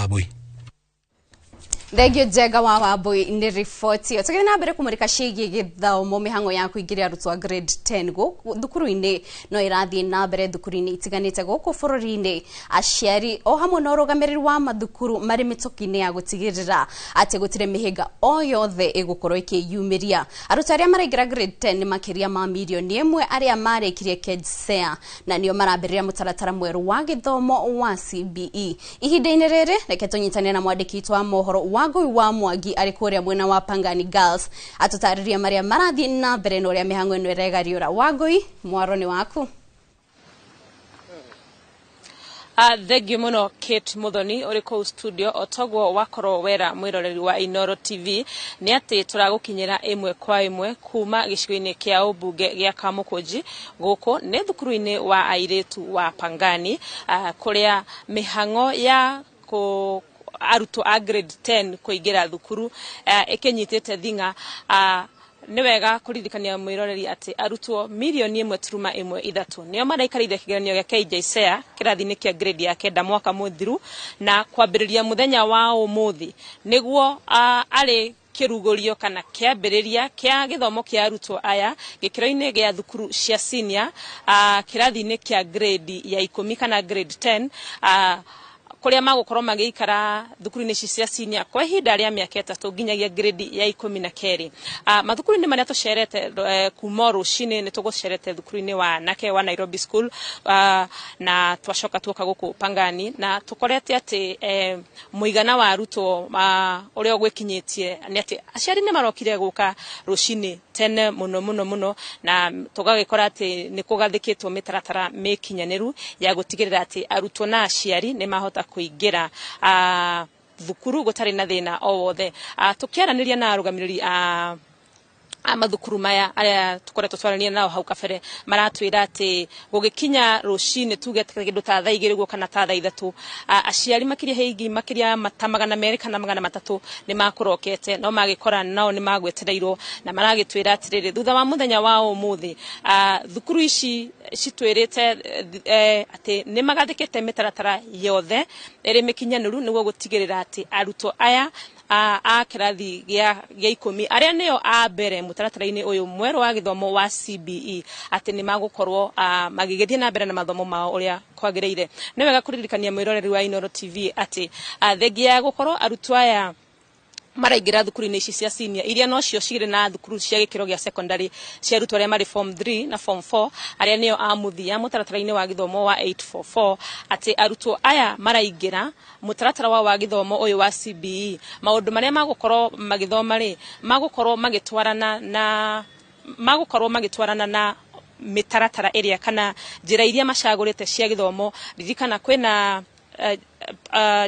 Wambui. Thengio Njenga wa Wambui nĩ riboti ĩyo. Tũgĩthiĩ na mbere kũmũrĩka ciĩgiĩ gĩthomo, mĩhang'o ya kũingĩria arutwo a grade 10 gũkũ thukuru-inĩ no ĩrathiĩ na mbere thukuru-inĩ itiganĩte gũkũ bũrũri-inĩ. Aciari o hamwe na ũrũgamĩrĩri wa mathukuru marĩ mĩtũki-inĩ ya gũtigĩrĩra atĩ gũtirĩ mĩhĩnga o yothe ĩgũkorwo ĩkĩyumĩria. Arutwo arĩa maraingĩra grade 10 nĩ makĩria ma 1 million arĩa marĩkirie KJSEA na nĩo marambĩrĩria mũtaratara mwerũ wa gĩthomo wa CBE. Ihinda-inĩ rĩrĩ, reke tũnyitane na mwandĩki witũ wa mohoro Wangui wa Mwangi arĩ kũrĩa mwena wa Pangani Girls atũtarĩrie marĩa marathiĩ na mbere na ũrĩa mĩhang'o ĩno ĩregariũra. Wangui, mwaro nĩ waku. Thengio mũno, Kate Muthoni, ũrĩ kũu studio. O toguo wakorwo wera mwĩroreri wa Inoro TV nĩ atĩ tũragũkinyĩra ĩmwe kwa ĩmwe kuma gĩcigo-inĩ kĩa ũmbunge gĩa Kamũkũnji. Gũkũ nĩ thukuru-inĩ wa airĩtu wa Pangani, kũrĩa mĩhang'o ya kũ arutwo a grade 10 kũingĩra thukuru ĩkĩnyitĩte thing'a. Nĩ wega kũririkania mwĩroreri atĩ arutwo 1.13 million nĩo maraikarĩire kĩgeranio gĩa KJSEA kĩrathi-inĩ kĩa grade ya 9 mwaka mũthiru, na kwambĩrĩria mũthenya wa ũmũthĩ nĩguo arĩ kĩrugũrio kana kĩambĩrĩria kĩa gĩthomo kĩa arutwo aya gĩkĩro-inĩ gĩa thukuru cia senior, kĩrathi-inĩ kĩa grade ya 10 kana grade 10, kũrĩa magũkorwo magĩikara thukuru-inĩ ici cia senior kwa ihinda rĩa mĩaka 3 nginyagia grade ya 12. Mathukuru-inĩ marĩa tũcerete kuma o rũcinĩ, nĩ tũgũcerete thukuru-inĩ wa anake wa Nairobi School, na twacoka tuoka gũkũ Pangani na tũkorete atĩ mũigana wa arutwo ũrĩa ũgwĩkinyĩtie nĩ atĩ aciari nĩ marokire gũka rũcinĩ tene mũno mũno mũno, na tũgagĩkora atĩ nĩ kũgathĩkĩtwo mĩtaratara mĩkinyanĩru ya gũtigĩrĩra atĩ arutwo na aciari nĩ mahota kũingĩra thukuru gũtarĩ na thĩna o wothe. Tũkĩaranĩria na arũgamĩrĩri a mathukuru maya arĩa tũkoretwo twaranĩria nao hau kabere, maratwĩra atĩ gũgĩkinya rũcinĩ, tuge kĩndũ ta thaa 2 ũguo kana ta thaa 3, aciari makĩria hĩngi makĩria ta 200 kana 300 nĩ makũrokete, no magĩkora nao nĩ magwetereirwo, na maragĩtwĩra atĩrĩrĩ, thutha wa mũthenya wa ũmũthĩ, thukuru ici citwĩrĩte atĩ nĩ magathĩkĩte mĩtaratara yothe ĩrĩ mĩkinyanĩru nĩguo gũtigĩrĩra atĩ arutwo aya a kĩrathi gĩa 10, arĩa nĩo a mbere mũtaratara-inĩ ũyũ mwerũ wa gĩthomo wa CBE, atĩ nĩ magũkorwo magĩgĩthiĩ na mbere na mathomo mao ũrĩa kwagĩrĩire. Nĩ wega kũririkania mwĩroreri wa Inoro TV atĩ thengia ya gũkorwo arutwo aya maraingĩra thukuru-inĩ ici cia senior, iria nocio cirĩ na thukuru cia gĩkĩro gĩa secondary cia arutwo arĩa marĩ form 3 na form 4, arĩa nĩo a mũthia mũtaratara-inĩ wa gĩthomo wa 844, atĩ arutwo aya maraingĩra mũtaratara wao wa gĩthomo ũyũ wa CBE, maũndũ marĩa magũkorwo magĩthoma rĩ, magũkorwo magĩtwarana na mĩtaratara ĩrĩa kana njĩra iria macagũrĩte cia gĩthomo. Ririkana kwĩna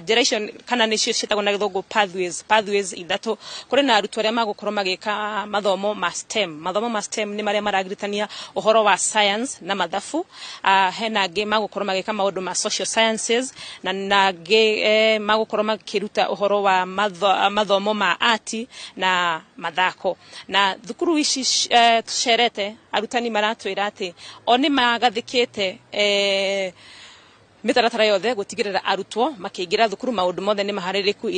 njĩra icio kana nĩcio ciĩtagwo na gĩthũngũ pathways, pathways ithatũ. Kũrĩ na arutwo arĩa magũkorwo magĩka mathomo ma STEM. Mathomo ma STEM nĩ marĩa maragiritania ũhoro wa science na mathabu. Hena angĩ magũkorwo magĩka maũndũ ma social sciences, na angĩ magũkorwo makĩruta ũhoro wa mathomo ma art na mathako. Na thukuru ici tũcerete, arutani maratwĩra atĩ o nĩ magathĩkĩte mĩtaratara yothe gũtigĩrĩra arutwo makĩingĩra thukuru maũndũ mothe nĩ maharĩrĩku,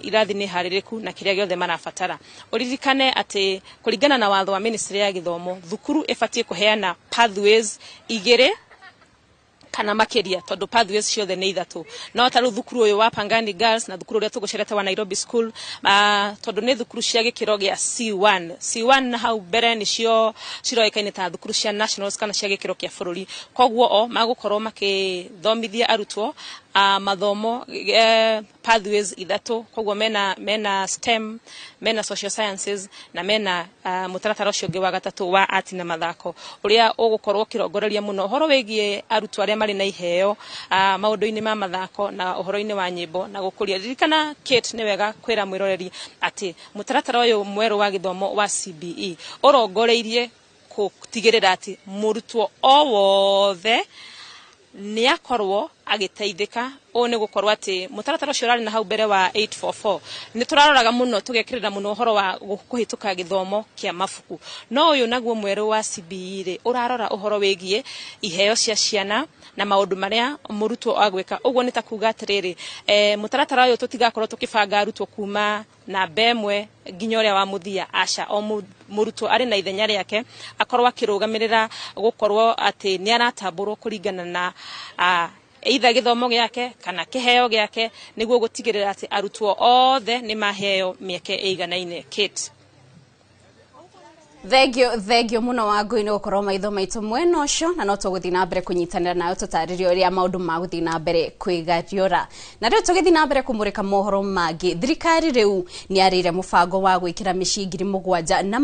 irathi nĩ harĩrĩku na kĩrĩa gĩothe marabatara. Ũririkane atĩ kũringana na watho wa ministry ya gĩthomo, thukuru ĩbatiĩ kũheana pathways igĩrĩ kana makĩria, tondũ pathways ciothe nĩ ithatũ. No ta rĩu thukuru ũyũ wa Pangani Girls na thukuru ũrĩa tũgũcerete wa Nairobi School, tondũ nĩ thukuru cia gĩkĩro gĩa C1, C1 na hau mbere nĩcio ciroĩkaine ta thukuru cia nationals kana cia gĩkĩro kĩa bũrũri, koguo o magũkorwo makĩthomithia arutwo mathomo pathways ithatũ. Koguo mena STEM, mena social sciences na mena mũtaratara ũcio ũngĩ wa gatatũ wa art na mathako, ũrĩa ũgũkorwo ũkĩrongoreria mũno ũhoro wĩgiĩ arutwo arĩa marĩ na iheo maũndũ-inĩ ma mathako na ũhoro-inĩ wa nyĩmbo na gũkũria. Ririkana, Kate, nĩ wega kwĩra mwĩroreri atĩ mũtaratara ũyũ mwerũ wa gĩthomo wa CBE ũrongoreirie gũtigĩrĩra atĩ mũrutwo o wothe nĩ akorwo agĩteithĩka. Ũũ nĩ gũkorwo atĩ mũtaratara ũcio ũrarĩ na hau mbere wa 844 nĩ tũraroraga mũno tũgekĩrĩra mũno ũhoro wa kũhĩtũka gĩthomo kĩa mabuku, no ũyũ naguo mwerũ wa CBE rĩ ũrarora ũhoro wĩgiĩ iheo cia ciana na maũndũ marĩa mũrutwo agwĩka. Ũguo nĩ ta kuga atĩrĩrĩ, mũtaratara ũyũ tũtigakorwo tũkĩbanga arutwo kuma namba ĩmwe nginya ũrĩa wa mũthia, aca, o mũrutwo arĩ na ithenya rĩake akorwo akĩrũgamĩrĩra gũkorwo atĩ nĩ aratambũrwo kũringana na either gĩthomo gĩake kana kĩheo gĩake, nĩguo gũtigĩrĩra atĩ arutwo othe nĩ maheo mĩeke ĩiganaine. Kate. Thengio, thengio muno Wangui nĩ gũkorwo maitho maitũ mwena ũcio, na no tũgũthiĩ na mbere kũnyitanĩra nawe tũtarĩrie ũrĩa maũndũ magũthiĩ na mbere kwĩgariũra. Na rĩu tũgĩthiĩ na mbere kũmũrĩka mohoro mangĩ, thirikari rĩu nĩ yarĩire mũbango wa gwĩkĩra mĩciĩ 7,100.